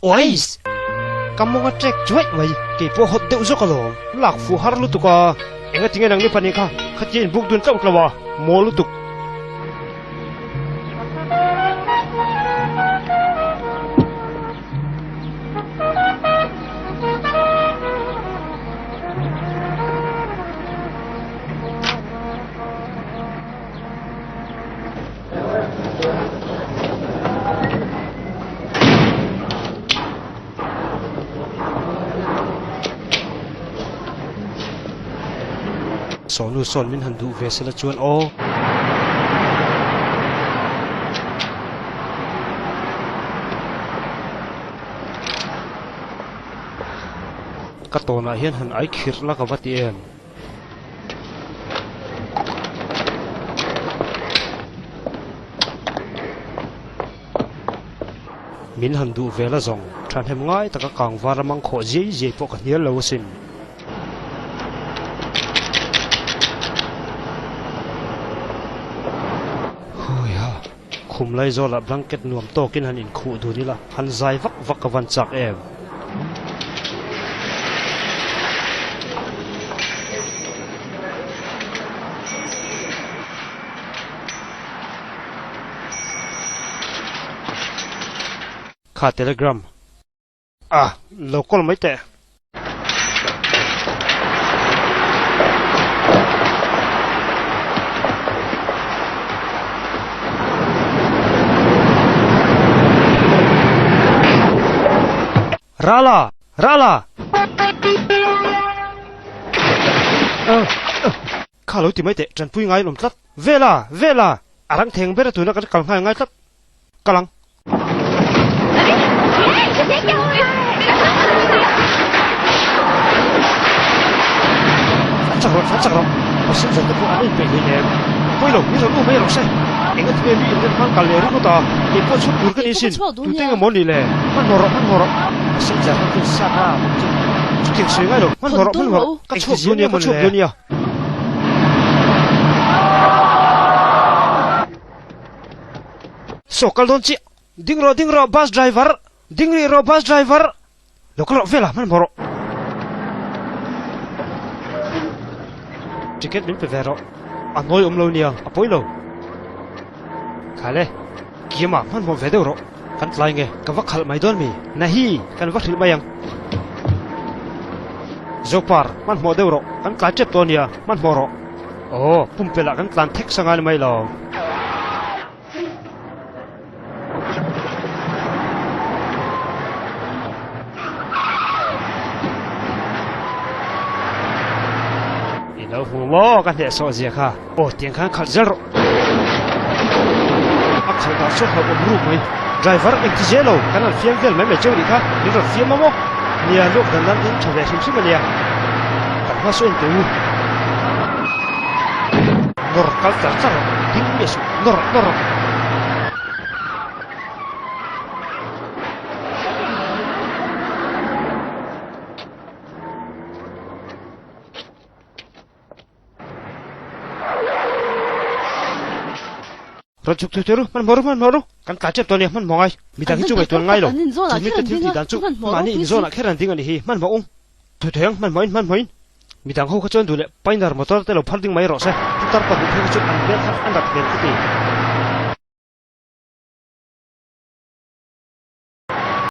Oiss! Ka mawng a trek chuaih mai, kei pawh hot deuh zawk alawm. Lak fuh har lutuk a, engatinge nang ni pahnih kha khatia in buk dun tlauh tlauh a, maw lutuk. Sawnu sawn min han duh ve sela chuan aw. Ka tawnah hian han ai khirh la ka va ti em. Min han duh vel a zawng, thahnem ngai taka kangvar a mang khawh ziai ziai pawh ka hnial lo asin. Huiha, khum lai zawlah blanket nuam tawkin han inkhuh dun ila, han zai vak vak ka van chak em. Kha telegram a lo call mai teh. Rala! Rala! Kha lo ti mai teh, tanpui ngai an awm tlat. Vela! Vela! A rang theng ber a tuna kan kal nghal ngai tlat. Kal ang. Tlan chak rawh, tlan chak rawh. Passenger te pawh an inpeih hlei em? Pawi lo, min rawn u mai rawh se. Enga tinge mi inren hmang kal leh ringawt a? Kei pawh chhut tur ka ni sin. Tute nge maw ni le? Hmanhmawh rawh, hmanhmawh rawh. Passenger ho chuan sat a bawk chu. Chutiang sawi ngai lo, hmanhmawh rawh, hmanhmawh rawh. Ka chhuak dawn nia, ka chhuak dawn nia. Saw kal dawn chiah. Ding rawh, ding rawh bus driver. Ding rih rawh bus driver. Lo kal rawh vel a, hmanhmawh rawh. Ticket min pe ve rawh. A nawi awm lo nia, a pawi lo. Khale, Kiama hmanhmawh ve deuh rawh. Kan tlai nge, ka va khalh mai dawn mi? Nahi, kan va hrilh mai ang. Zopar, hmanhmawh deuh rawh, kan tlai tep tawh nia, hmanhmawh rawh. Aw, pumpelh ah kan tlan thek sa ngai mai lo. I lo hmu maw ka hnehsawh zia kha? Aw, tiang khan khalh zel rawh. A khalh dah chu hlauh awm ruk mai. Driver engti zel lo, kan han fiam vel mai mai cheu nih kha, min rawn fiam a maw? Nia, luak dan nan in tha ve hrim hrim a nia. Kan hma saw en teh u. Nawr kal char char rawh, ding miah suh, nawr rawh, nawr rawh. Rawn chhuk thur thur u, hmanhmawh ru, hmanhmawh ru. Kan tlai tep tawh a nia, hmanhmawh ngai. Midang hi chu ngaihtuah ngai lo. Chu mite thil tih dan chu mahni inzawnah kher an ding a nih hi, hmanhmawh ung. Thu theng, hmanhmawh in, hmanhmawh in. Midang ho kha chuan duh leh Pioneer motor te lo phar ding mai rawh se. Putar pahnih phei kha chu an hmel kha a nat hmel ka ti.